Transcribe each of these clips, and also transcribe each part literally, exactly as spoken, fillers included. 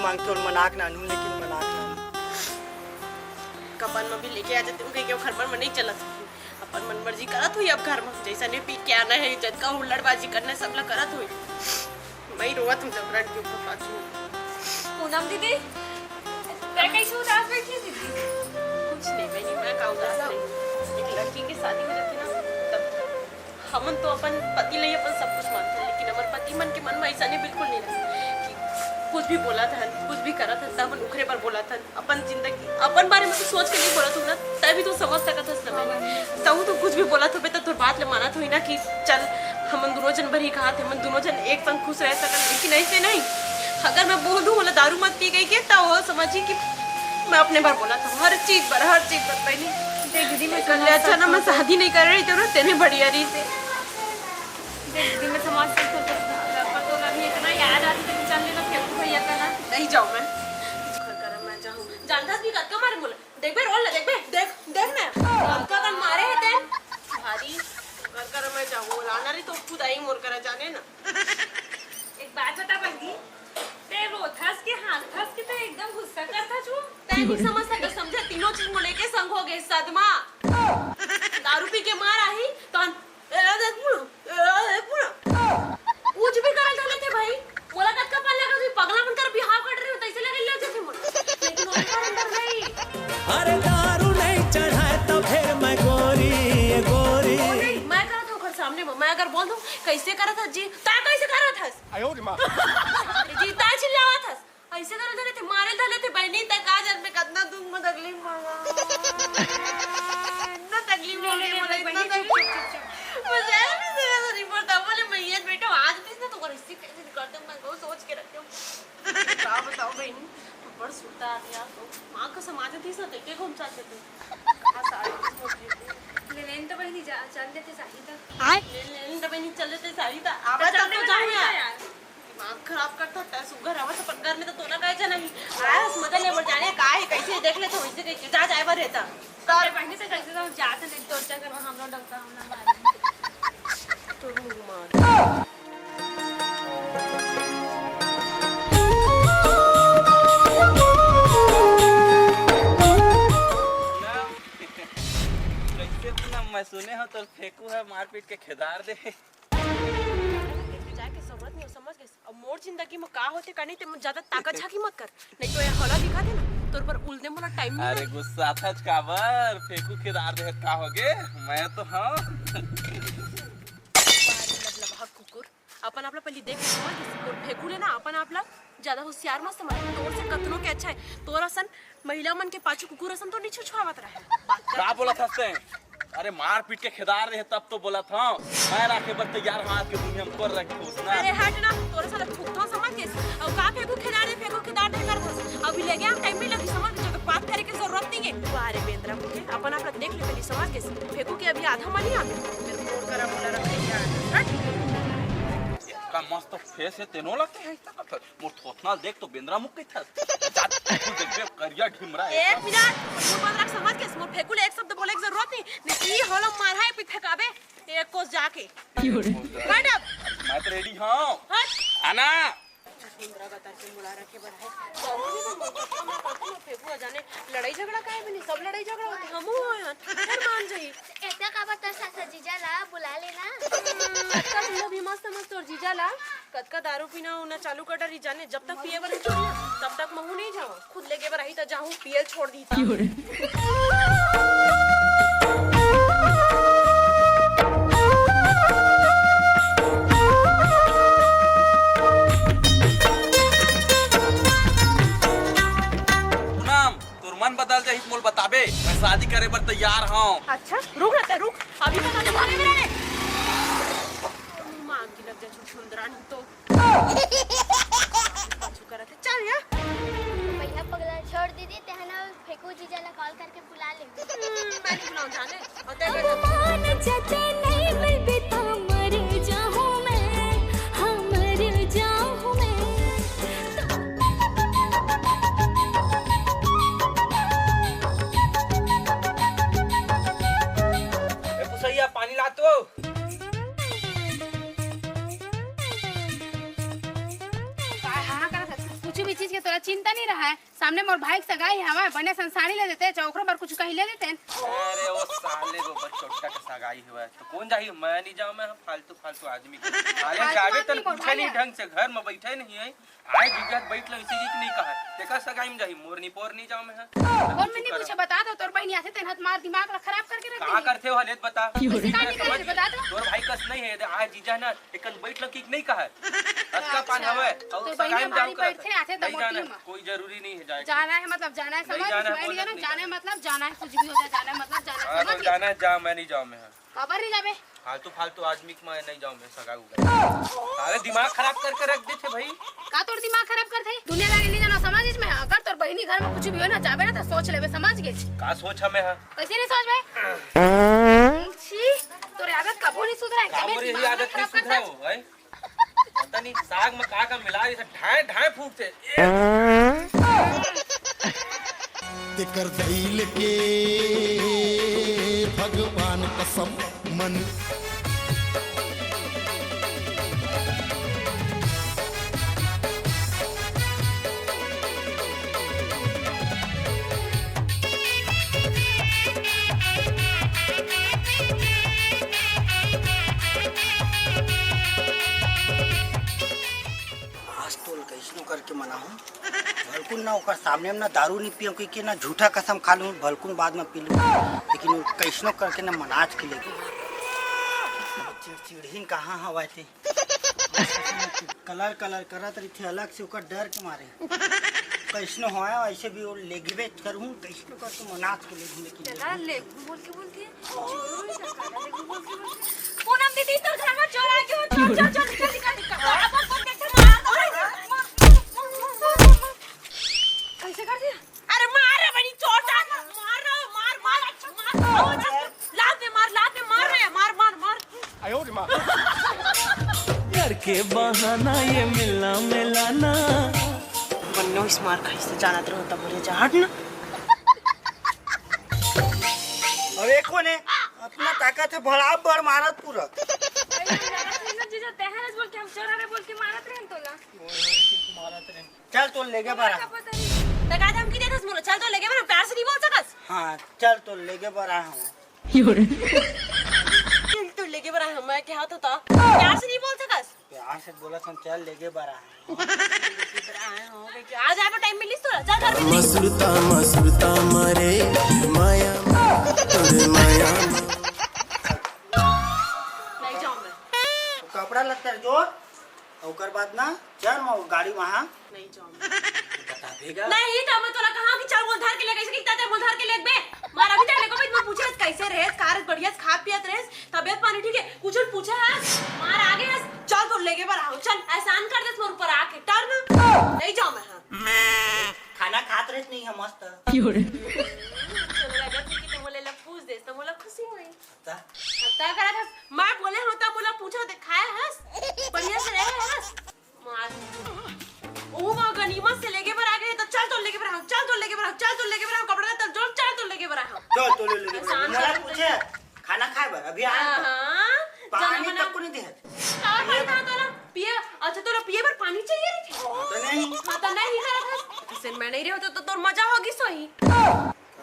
मांग के ओला मना के लानहूं, लेकिन मना के लानहूं। कपन म भी लेके आ जाते, कहीं के घर मन म नहीं चलत। अपन मन मर्जी करत होही अब घर म, जैसा ने पी के आना हे, जतका हुल्लड़बाजी करना हे, सब ला करत होही। मैं रोवत हूँ जब रट के ऊपर पाछू। पूनम दीदी, मैं कैसे उदास बैठी दीदी? कुछ नहीं बहनी, मैं का उदास रही। एक लड़की के शादी हो जाती ना, तब हमन तो अपन पति ले ही अपन सब कुछ मानते हैं, लेकिन हमारे पति मन के मन में ऐसा नहीं, बिल्कुल नहीं रहता कि कुछ भी बोला था, कुछ भी करा था, तब हमन उखरे पर बोला था। अपन जिंदगी, अपन बारे में तो सोच के नहीं बोलत हूँ ना, तभी तो समझ सकत हस ना। मैं तहूँ तो कुछ भी बोलत होबे त तोर बात ले मानत होही ना कि चल, हमन दोनों जन बर ही कहात हे, हमन दोनों जन एक संग खुश रह सकत, लेकिन ऐसे नहीं। अगर मैं बोल दूँ, बोला दारू मत पी गई के, त वो समझी कि मैं अपने बर बोलत हूँ, हर चीज बर, हर चीज बर। पहले देख दीदी, मैं कर ले, अच्छा ना मैं शादी नहीं कर रही, तो ना तेने बढ़िया रही से। देख दीदी, मैं समझ सकती हूँ, पर तो अभी इतना याद आती है, चल लेना फेंकू भैया का ना। नहीं जाऊँ मैं। घर कर मैं जाऊँ। जानता भी कतका मारे मोला। देखबे, रोल ना, देखबे, देख, देख ना। हमका कन मारे हे ते। भारी, घर कर मैं जाऊँ। लाना रही तो खुद आई मोर करा जाने ना। एक बात बता बहनी, ते रोथस के हाँसथस के ते एकदम गुस्सा करथस वो। तैं नहीं समझ सकता, समझा? तीनों चीज मोला लेके संग हो गए, सदमा। दारू पी के मार आही, तो हम, ए, देख मुड़, ए, देख मुड़। कुछ भी करल धर लेथे भाई। मोला कतका पार लगा, तू पगला मन कर बिहाव कर रहे हो, तैसे लगे ले जाथे मोला। लेकिन वो भी अंदर नहीं। अरे दारू नहीं चढ़ाए तो फिर मैं गोरी, ये गोरी। वो नहीं, मैं करत हूँ ओकर सामने में, मैं अगर बोल दूँ, "कैसे करत हस जी?" "ता कैसे करत हस?" आयो रे माँ। "जी, ता चिल्लावत हस।" ऐसे करत रहिथे, मारे धर लेथे बहिनी, तैं का जानबे कतना दुख में तकलीफ में हवं। इतना तकलीफ हो गई, मोला इतना तकलीफ। मैं जाए भी से रिपोर्ट था, बोले, "मैं ये बेटा आज भी ना तो कर इसी कैसे निकालते हूँ, मैं बहुत सोच के रखती हूँ।" का बताओ बहिनी, बड़ सुरता आ गया तो। माँ का समाज थी सा, देखे घूम जाते थे। हाँ, सारी चीज होती थी। ले लेन तो बहिनी जा, चल देते साही था। आय? ले लेन तो बहिनी चल देते साही था। आवाज चल तब तो देते जाऊँ साही था यार। यार। दिमाग खराब करता है, सुगर आवाज अपन घर में तो तोला काय जाना ही। आया, मजा ले, बोल जाने का है, कैसे देख ले तो वैसे कैसे जा जाए बर रहता। कर बहिनी से कैसे तो जाते नहीं, तो चक्कर में हम लोग डरता, हम ना मारे। तो मुंह मार। कैसे पूनम, मैं सुने हूँ तोर फेकू ह मारपीट के खेदार दे। जाए के जरूरत नहीं, समझ गए? अब मोर जिंदगी में का होथे, का नहीं, ते मन ज्यादा ताका झाकी मत कर, नहीं तो ये हला दिखा दे ना, तोर पर उलदे मोला टाइम नहीं अरे मिले। गुस्सा थच काबर? फेकू खेदार दे का होगे? मैं तो हाँ। बारे लबलबहा कुकुर, अपन आप ला पहली देख समझ, तोर फेकू ले ना अपन आप ला ज्यादा होशियार मत समझ, तोर से कतनो के अच्छा है, तोर असन महिला मन के पाछू कुकुर असन तो नहीं छुछुआवत रहे। बात कर का बोलत हस तैं? अरे मारपीट के खेदार रहे तब तो बोलत हंव। मैं राखे बर तैयार हंव, आज के दुनिया में कर रखे होस ना। अरे हट ना, तोरे साला थूकथंव समझ गेस। अउ का फेंकू खेदार रहे, फेंकू खेदार रहे करत हस। अभी ले गया टाइम नहीं लगी समझ, जो बात करे के जरूरत नहीं है। वाह रे बेंदरा मुके, अपन आप ला देख ले पहली समझ गेस। फेंकू के अभी आधा मन ही आगे। तेरे मोर करा मोला रखे क्या? हट। का मस्त फेस है तेनो लगते है इतना कर। मोर थोथना देख तो बेंदरा मुख कहिथस। जा, तू देखबे करिया ढिमरा ए, एकदम। मिनट, मुंह बंद रख, समझ गेस, मोर फेकू ले एक शब्द बोले के जरूरत नहीं। नहीं, ई होलो मारहा है, पी फेंकाबे, एक कोस जाके। मैडम। मैं तो रेडी हूँ। हट। आना। मुंदरा गतर के मुड़ा रखे बर है। बाबू जी तो मोर फेकू जाने लड़ाई झगड़ा काहे भी नहीं, सब लड़ाई झगड़ा होते, हमू हो यार, फिर मान जाई। एता काबर तरसा जीजा ला बुला लेना। कतका पीना भी मस्त मस्त तोर जीजा ला, कतका दारू पीना उना चालू कर डरी जाने, जब तक पिए बर नहीं छोड़ी, तब तक महू नहीं जाऊँ। खुद लेके बर आही त जाहूँ, पियल छोड़ दी। पूनम, तोर मन बदल जाही त मोल बताबे, मैं शादी करे बर तैयार हूँ। अच्छा, रुक ना, रुक, अभी बता दे, भागे मेरा रे। माँ की लग जा, छुछुंदरा नहीं तो। पाछू करत है, चल या। भैया पगला छोड़ दीदी, तेहना फेकू जीजा ला कॉल करके बुला ले। हम्म, मैं नहीं बुलाऊं, जाने। और तेरे मन जते नहीं मिलबे तो मर जाहूं मैं, हाँ, मर जाहूं मैं। ए, पुसैया, पानी ला तो। काय हाँ करत हस? कुछ भी चीज के तोला चिंता है, सामने मोर भाई के सगाई हवय, बने संसारी ले देते, चाहे ओकरो बर कुछ कहीं ले देते। अरे, वो साले गोबर चोट्टा के सगाई हुआ है, तो कौन जाही? मैं नहीं जाऊँ, मैं फालतू, फालतू आदमी के। साले फालतू जाबे आदमी तन बोल पूछे भाई नहीं है। ढंग से, घर में बैठे नहीं है। आए जीजा बैठ लो, इसी की नहीं कहा। देखा सगाई में जाही, मोर नहीं पोर नहीं जाऊँ मैं। हाँ। और मैं नहीं पूछे, बता दो, तोर बहनी आथे, तेन हाथ मार दिमाग ला खराब करके रख कहाँ देंगे। करते हो हलेत बता? वैसे कहाँ नहीं करते, बता दो। तोर भाई कस नहीं है, आज जीजा ना एकन बैठ लो कि नहीं कहा है? अतका पान अच्छा, हवे, अउ तो सगाई बहिनी में जाहूं भारी करत बैठथे, है। आथे त नहीं मोती जाना है, मा। कोई जरूरी नहीं है जाए के। जाना है मतलब जाना है, नहीं समझ जाना है, में बोलत नहीं जाना है, नहीं जाना। मतलब जाना है, कुछ भी हो जाए, जाना है मतलब जाना है, हाँ, समझ तो गए? जाना है, जा, मैं नहीं जाऊँ मैं, हाँ। काबर नहीं जाबे? फालतू, फालतू आदमी के मैं नहीं जाऊँ मैं, सगा उगा। अरे दिमाग खराब करके रख देथे भाई। का तोर दिमाग खराब करथे? दुनियादारी नहीं जाना समझ में, अगर तोर बहिनी घर में कुछ भी हो ना, जाबे ना तो सोच लेबे, समझ गए? का सोच हमें, हाँ? कैसे नहीं सोच बे? छी, तोर आदत कबो नहीं सुधरा है, का कबे मोर यही दिमाग आदत नहीं खराब करथे। सुधरा हो, भाई? पता नहीं साग में का का मिला रही, ढाए ढाए फूकथे। तेकर दई लेके भगवान कसम मन। आज तोल कैसनो करके मनाहूँ। भलकुन ना ओकर सामने में ना दारू नहीं पियम, कहिके ना झूठा कसम खा लूँ, भलकुन बाद में पी लूँ, लेकिन वो कैसनो करके ना मनाच के लेके। चिड़चिड़हीन कहाँ हवा थे? कलर कलर करत रहिथे अलग से, ओकर डर के मारे। कैसनो होय, ऐसे भी वो लेगबे करूँ, कैसनो करके मनाच के लेगूँ, लेकिन चला लेगूँ। ले, बोल के, बोल के। पूनम दीदी, तोर घर में चोर आ गयो, चोर, चोर, चोर, निकल, निकल, निकल। अब अपन देख के मार दो। कैसे कर दिया? अरे मार रे बड़ी चोर, मार, मार, मार, मार, अच्छा, मार। लात में मार, लात में मार रे, मार, मार, मार। करके बहाना ये मिलना मिलाना। बन्नो इस मार खाई से जानत रहो तब बोले जा हट ना। अबे कौन है? अपना ताकत है, भड़ा भड़ मारत पूरा। अरे, जीजा, तेहरस बोल के हम चोर हरे बोल के मारत रहन तोला। चल, तोल लेगे बर आ। त का धमकी देथस मोला? चल, तोल लेगे बर आ, प्यार से नहीं बोल सकस? हाँ, चल, तोल लेगे बर आ हम। चल, तोल लेगे बर आ हम, मैं क्या होता था? प्यार से नहीं बोल सकस? प्यार से बोला था, चल लेगे बर आ। आज आपको टाइम मिलिस तो चल घर में। मसुरता मसुरता मरे माया तोरे माया। नहीं जाऊँ मैं। कपड़ा लत्ता जो, ओकर बाद ना चल, मैं गाड़ी वहाँ। नहीं जाऊँ मैं। बता देगा। नहीं तो मैं तोला कहाँ कि चल मोल धर के ले गई, कितना ते मोल धर के ले बे। मार अभी तक लेको भी मैं पूछे कैसे रहे, कार बढ़िया से खा पियत रहे, तबियत पानी ठीक है, कुछ पूछा है, मार आगे है, चल तो लेगे बर आओ, चल एहसान कर दे मोर ऊपर आके, टर्न। नहीं जाऊँ मैं, हाँ। खाना खात रहे नहीं है मस्त। चलो लगा कि तुम बोले ला पूछ दे, तो मोला खुशी हुई। ता? अब ता करा था, मैं बोले हूँ, तब बोला, पूछा दे, खाया हस? बढ़िया से रहे हस? मार। ओहू मा गनीमत से लेगे बर आ गए, तो चल तो लेगे बर आ, चल तो लेगे बर आ, चल तो लेगे बर आ, कपड़ा तल जोड़, चल तो लेगे बर आ। चल तो ले लेगे बर आ। एहसान मोला कर पूछे, खाना खाए बर, अभी आया हाँ, तो। हाँ। पानी जाना तक को नहीं दे। और पानी ना तोला पिए, अच्छा तोला पिए बर पानी चाहिए रे? तो नहीं। हाँ, तो नहीं करत हस। किसन मैं नहीं रहे होता तो तोर मजा होगी सोई।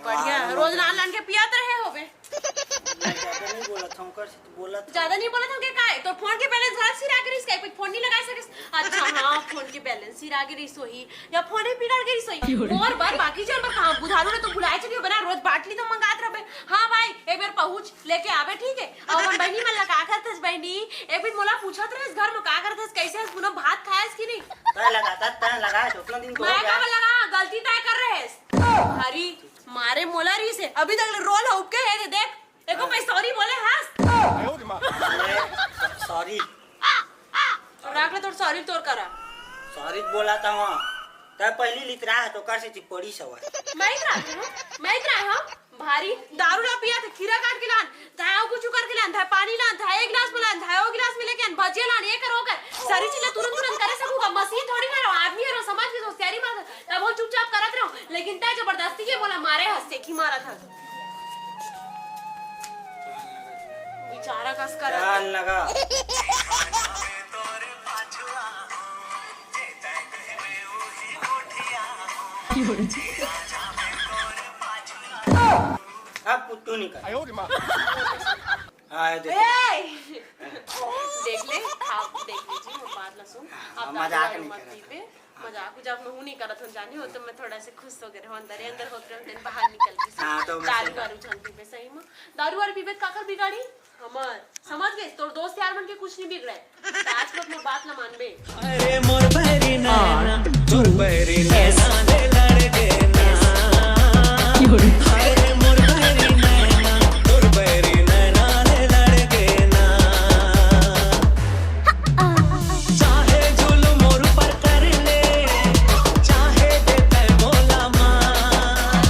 बढ़िया, हाँ। रोज लान लान के पियात रहे होबे। मैं ज्यादा नहीं बोला था, ओकर से तो बोला था। ज्यादा नहीं बोला था, के काय? तोर फोन के बैलेंस हर सिरा के रिस, काय कोई फोन नहीं लगा सकस? अच्छा, हाँ, फोन के बैलेंस सिरा के रिस होही, या फोन ही पिला के रिस होही। क्यों रे? मोर बर बाकी जन बर कहाँ? बुधारू ने तो भुलाए चली हो, बना रोज बाटली तो मंगात रहबे। हाँ भाई, एक बार पहुँच लेके आवे, ठीक है? अब अपन बहनी मन ला का करथस बहनी? एक बार मोला पूछत रहे, इस घर में का करथस, कैसे हस, पूनम भात खायस कि नहीं? तय लगा, तय, तय लगा, उतना दिन तो हो मैं गया। का लगा, गलती तय कर रहे हस। अरे, मारे मोला रही से, अभी तक रोल हो के है, दे देख, एको हाँ। मैं सॉरी बोले हस। अरे, सॉरी। राख ले तोर सॉरी तोर करा। सॉरी बोला था वहाँ। तय पहली लितरा है तो कर से चिपड़ी सवा। मैं इतरा हूँ, मैं इतरा हूँ। भारी दारू ला पिया थे, खीरा काट के लान, धाय कुछ करके लान, धाय पानी लान, धाय एक गिलास में लान, धाय वो गिलास में लेके आन, भजिया लान, ये करो कर। सारी चीजें तुरंत तुरंत करे सकूंगा, मशीन थोड़ी ना रहो, आदमी है, समाज की होशियारी मार। तब वो चुपचाप करत रहो, लेकिन तय जबरदस्ती के बोला मारे हंसे की मारा था। बेचारा कस कर जान लगा। अब कुछ नहीं कर। हाँ, ये देखो। ए! देख ले, खा, देख लीजिए, वो बात ना सुन। हाँ, आप मजाक दारू वारू नहीं मत करत पीबे। हाँ। मजाक उजाक में हूँ नहीं करत हूँ, जानी हो तो मैं थोड़ा से खुश हो गए रहूँ, अंदर ही अंदर होत रहूँ, दिन बाहर निकल के हाँ, तो मैं दारू समझा। वारू झन पीबे, सही में। दारू वारू पीबे, काकर बिगाड़ी? हमर, समझ गए? तोर दोस्त यार मन के कुछ नहीं बिगड़े। तो आज मत मोर बात ना मानबे। अरे मोर बहरी नैना, मोर बहरी नैना ले लड़ गे ना। अरे मोर बहरी नैना, मोर बहरी नैना ले लड़ गे ना। चाहे जुल्म मोर ऊपर कर ले, चाहे दे तै मोला मार।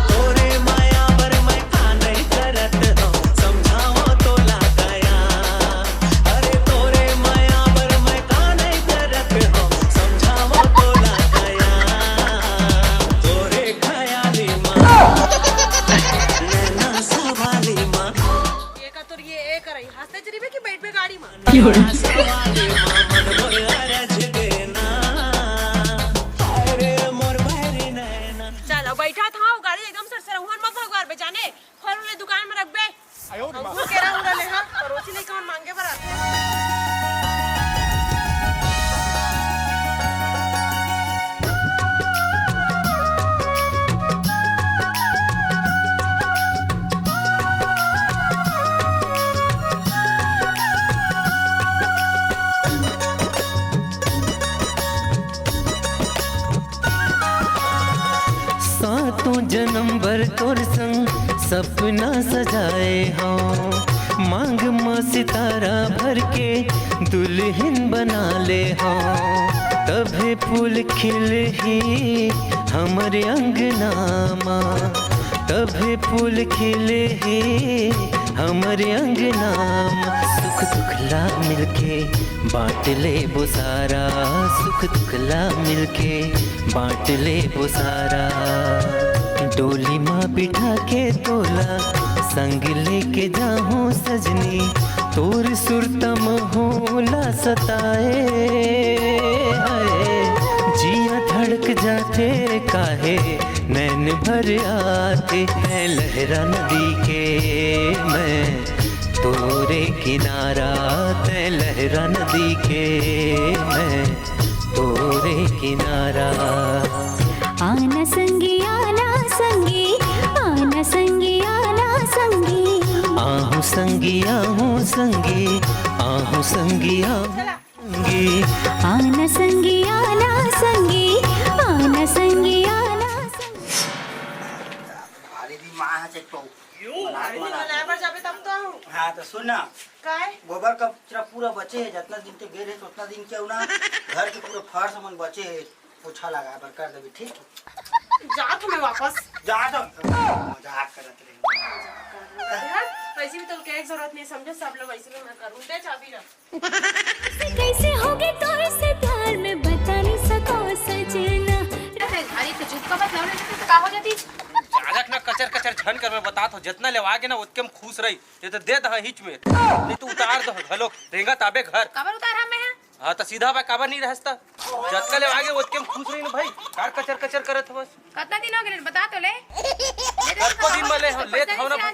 तोरे माया बर मैं का नहीं करत हूँ, समझाओ तोला दया। अरे तोरे माया बर मैं का नहीं करत हूँ, समझाओ तोला दया। तोरे ख्याली माँ, नैना सवाली माँ। ये का तोर ये ए करई, हंसते चली बे कि बैठ बे गाड़ी में? चल, अब बैठा था, वो गाड़ी एकदम सरसरहुआन मत भगवार बे, जाने, खोल वाले दुकान में रख बे। अब वो केरा उरा ले, हाँ, पड़ोसी लइका मन मांगे बर आथे। सातों जन्म बर तोर संग सपना सजाए हौं, मांग म सितारा भर के दुल्हन बना ले हौं। तभे फूल खिलही हमर अंगना मा, तभे फूल खिलही हमर अंगना मा। सुख दुख ला मिलके बांट लेबो सारा, सुख दुख ला मिलके बांट लेबो सारा। डोली मा बिठा के तोला संग लेके जाहूं सजनी, तोर सुरता महू ला सताए। हाय, जिया धड़क जाथे काहे नैन भर आथे। मैं लहरा नदी के, मैं तोरे किनारा, तैं लहरा नदी के, मैं तोरे किनारा। आना संगी, आना संगी, आना संगी, आना संगी। आहूं संगी, आहूं संगी, आहूं संगी, आहूं संगी। आना संगी, आना संगी, आना संगी, आना संगी। भारी दिन मां ह चेक तो यो, भारी दिन मनाए बर जाबे तब तो आहूं। हाँ, तो सुन ना। काय? गोबर कचरा पूरा बचे हे, जतना दिन ते गे रहे, उतना दिन के ना, घर के पूरा फर्श मन बचे हे, पोछा लगाए बर कर देबे, ठीक? जात हूं मैं वापस। जा तो, मजाक करत रहे। यार, वैसे भी तो के जरूरत नहीं समझे, सब लोग वैसे भी मैं करूं। दे चाबी रख। कैसे होगे तोर से प्यार में बता नहीं सको सजना। अरे भाई, तो चुप का बतलाओ ना, तो का हो जाती? जादा ना कचर कचर झन कर, मैं बतात हूं, जतना लेवा गे ना, ओतके म खुश रही। ये तो दे दहा हिच में, नहीं तो उतार दो घलो, रेंगत आबे घर। काबर उतार हम मैं? हाँ, तो सीधा बा, काबर नहीं रहस त? जतका लेवा गे, ओतके म खुश रही ना भाई। कार कचर कचर करत हवस। कतना दिन हो गए, बता तो ले। कतको दिन में ले हम, लेत हव ना भाई।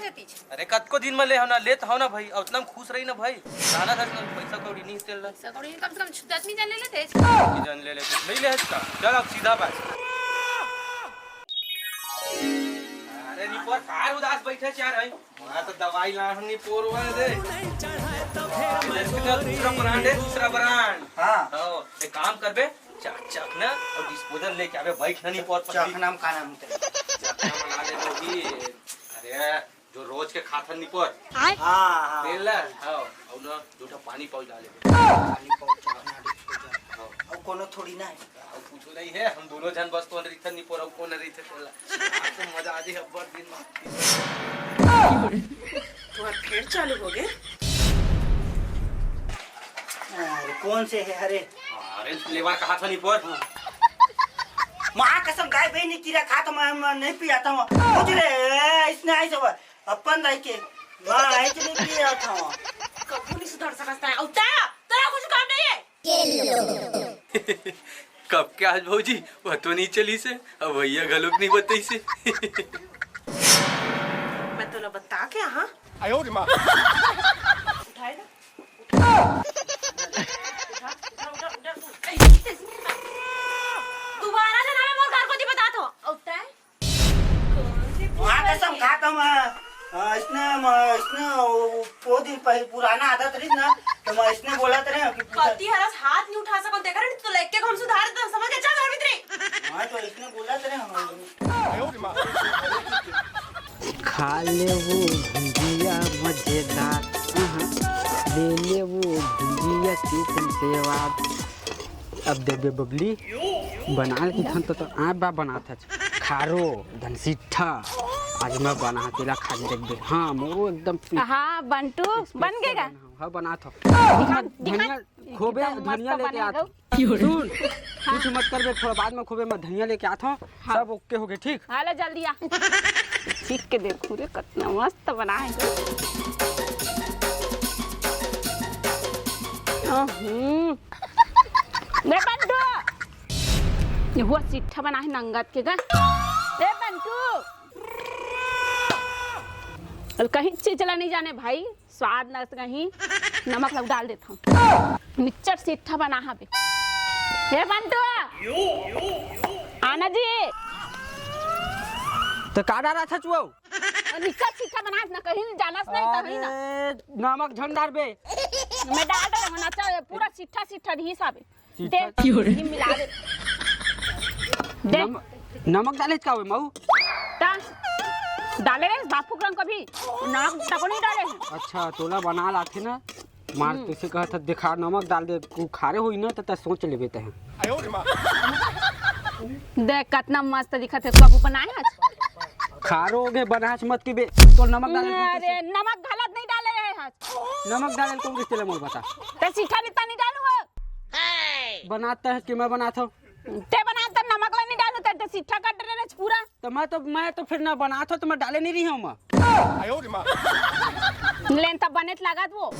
अरे, कतको दिन में ले हव ना, लेत हव ना भाई, अउ उतना म खुश रही ना भाई। जाना था ना, पैसा कौड़ी नहीं तेल ला। पैसा कौड़ी कम से कम छु-, दस नहीं जान ले लेते। नहीं जान ले लेते, नहीं ले हस का? चल, अब सीधा बात। अरे, निपोर, कार उदास बैठे चार है। वहाँ तो दवाई लाहूं निपोरवा दे। दूसरा brand है, दूसरा brand। हाँ। हाँ, एक काम करबे, चक, चक ना, और disposal लेके आबे, बैठ ना निपोर पर। चक नाम का नाम तेरा? चक नाम बना ले जो भी, अरे, जो रोज के खाथन निपोर। हाँ, हाँ। तेल ला, हाँ, और ना, दो ठो पानी pouch डाले। पानी pouch, चक ना, disposal। हाँ। और कोनो थोड़ी ना है। अउ कुछु नहीं है, हम दोनों झन बस तो रहिथन निपोर, अउ कोन रहिथे तेला। आज तो मजा आ जाही अब्बड़ दिन बाद। तुम्हार फेर चालू हो गए। अरे कौन से है? अरे अरे लेबर कहा था निपोर। माँ कसम गाय भाई ने कीरा खा तो मैं, मैं नहीं पिया था। कुछ रे, इसने आई सब अपन दाई के। माँ आई के नहीं पिया था। कबू नहीं सुधर सकता है। उठा, तेरा कुछ काम नहीं है। कब के आज भौजी पतो नइ चलिस हे, अउ भैया घलोक नइ बताइस हे। मैं तोला बता के, हाँ? उठाए ना। उठा, उठा, उठा, उठा, उठा। दोबारा से ना मैं मोर घर कोती बतात हों। उठा है? वहाँ कसम खाता मैं। हाँ, इसने, मैं, इसने वो, वो दिन पहले पुराना आदत रही ना, तो मैं इसने बोला था ना कि पूछा कति हरस हाथ नहीं उठा सको, देखा रहे तो लेके हम सुधार देते, समझ के चल घर भीतरी। हाँ, तो इसने बोला था ना हम। खा ले वो भुजिया मजेदार, अहाँ, ले ले वो भुजिया चिकन सेवा। अब देबे बबली, बना ले किथन तो, तो आप बा बनात हच। खारो, धनसिट्ठा, आज मैं बना तेला खा के देखबे। हाँ, मोरो एकदम fit। हाँ, बंटू, बन गे का? हाँ, बनात हँव। दिखा, दिखा। धनिया, खोबे, एकदम मस्त धनिया लेके बने आत हँव। सुन, कुछ मत करबे, थोड़ा बाद में खोबे, मैं धनिया लेके आत हँव। हाँ। सब OK हो गे, ठीक? हाँ, ले जल्दी आ। चीख के देखूँ रे, कतना मस्त बना हे। हम्म। ले बंटू, ये हुआ सिट्ठा बना हे नंगत के गा। ए बंटू, अउ कहीं चीज ला नहीं जाने भाई, स्वाद न कहीं नमक ला डाल देत हँव। निच्चट सिट्ठा बना हवे। हे बंटू, आना जी। तो का डारा था चुआऊ? निच्चट सिट्ठा बना न कहीं जानस नहीं, तभी ना। अरे, नमक झन डारबे। मैं डाल दे रहा हूँ ना, अच्छा, पूरा सिट्ठा सिट्ठा नहीं साबे। दे, सिट्ठा। ये मिला दे। दे। नम-, नमक डाले का होय, मऊ? ता, डाले रे, बापू के रंग कभी नमक तको नहीं डाले हैं। अच्छा, तोला बना लाथे ना, मार हम्म। तैसे कहत हस, देखा, नमक डाल दे, तू खारे होई ना, त, त सोच लेबे तैं। देख, कतना मस्त दिखत हे, कब बनाए हस? खारो हो गे, बनाच मत कहिबे, तो नमक डाले अरे, नमक गलत नहीं डाले रहे हस। नमक डाले कौन किस तेला मोर बता? ते सिट्ठा निता नहीं डालू हो। बनात हस कि मैं बनात हँव? ते बनात त नमक ला नहीं डालू, ते, ते सिट्ठा कट रहे पूरा। तो मैं तो, मैं तो फिर ना बनात हँव, तो मैं डाले नहीं रही हूँ मैं। लेन तब बने त लागत वो।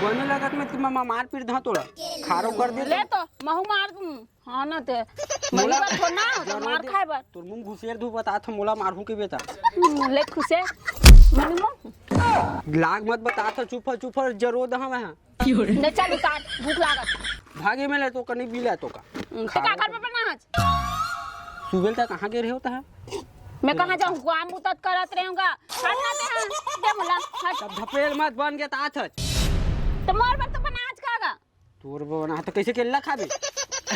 बने लागत मैं, मैं मार पीट दा तोला। खारो कर दे ले तो। तो, महू मार दूँ। हाँ ना ते। मनी मोला बात हो ना, तो जरूर मार दे। खाए बर। तोर मुंह घुसेर दू बतात हँव, मोला मारहूँ के बेटा। हम्म, ले खुसे। मनी मो। लाग मत बतात हँव, चुप, चुप, जरो दहा मैं। ले चल उतार, भूख लागत। भागे में ले तो कनी बिला तो का। हम्म, ते खा का घर पे बना आज? सुबेल तक कहाँ गे रहे होता है? मैं कहाँ जाऊँ? काम उतत करत रहूँगा। हट ना ते, हाँ, दे मोला, हट। तब धपेल मत बन गे तात हच। तो मोर बर तो बना आज का गा? तोर बर बना तो कैसे केला खाबे?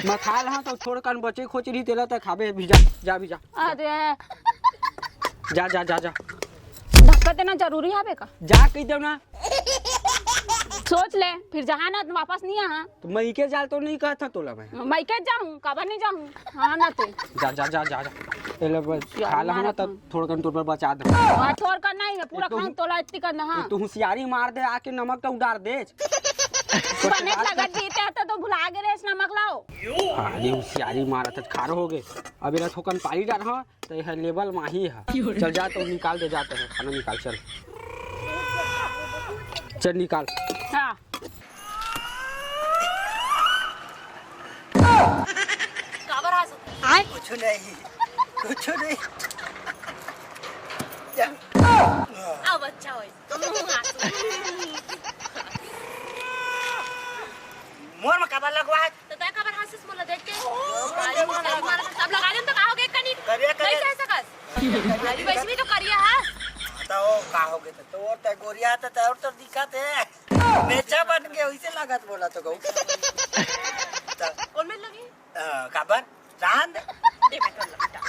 मैं खा लहा तो थोड़ कन बचे खोच रही तेला त खाबे भी जा, जा भी जा। अरे। जा, जा, जा, जा। धक्का देना जरूरी हवे का? जा कही देव ना। सोच ले, फिर जहाँ ना वापस नहीं आहा। तो मइके जाल तो नहीं कहत हँव तोला मैं। मइके जाहूँ, काबर नहीं जाहूँ? हाँ ना ते। जा, जा, जा, जा, जा। ए ले बस, यार, खा लहा ना मारत तब हूँ। थोड़कन तोर बर बचा दे। हाँ, थोड़कन नहीं है, पूरा एक तो खाऊँ हु-, तोला इतनी करना, हाँ। एक तो हुसियारी मार दे, आके नमक तो उडार दे। बने लगत जीते हैं तो, तो भुला गे रेस नमक लाओ। हाँ, ये हुसियारी मारत है, खारो हो गे। अब एला थोकन पानी डार, हाँ। तो यह लेवल माही है। चल जा, तो निकाल दे जाते हैं, खाना निकाल, चल। चल निकाल। हाँ। काबर हँसत? आय? कुछ नहीं, कुछ नहीं। चल। अब अच्छा होइस। मोर में काबर लगवा है? तो तैं काबर हँसिस मोला देख के? अरे, मोर काली मुस्कान मारत, अब लगा देम तो का हो गे कनी? करिया, करिया। कैसे ऐसा कर? करिया, अरे, करिया। वैसे भी तो करिया है। तो का हो गे? तो तोर ते गोरिया, तो तोर तो दिखत है। मेचा बन के वैसे लागत बोला तो कहूँ। तो कौन में लगी? अ, काबर? रांध। दे मैं कर लूँ बेटा।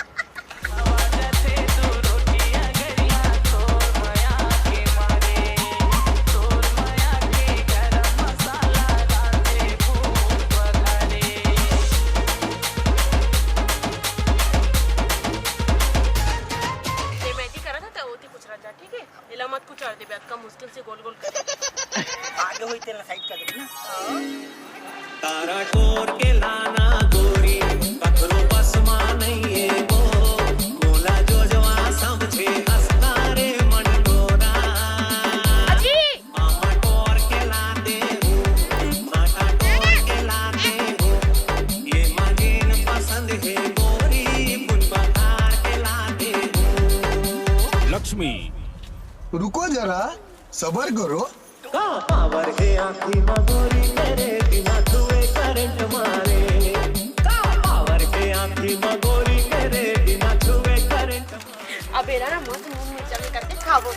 ये मैं जी करा था, तो वो थी कुछ रंजा, ठीक है? एला मत कुचर देबे, अतका मुश्किल से गोल-गोल करे। आगे होई तेला side कर देबे ना। तारा टोर के लाना गोरी, कखरो बस मा नइये वो। मोला जो जवा समझे, हंसता रे मन डोरा। अजी! मामा टोर के लाते हो, माता टोर के लाते हो। ये मजीन लक्ष्मी। रुको जरा, सबर करो। का पावर के आँखी म गोरी तेरे बिना छुए करंट मारे। का पावर के आँखी म गोरी तेरे बिना छुए करंट मारे। अब एला ना मस्त नून मिर्चा में करके खाबो।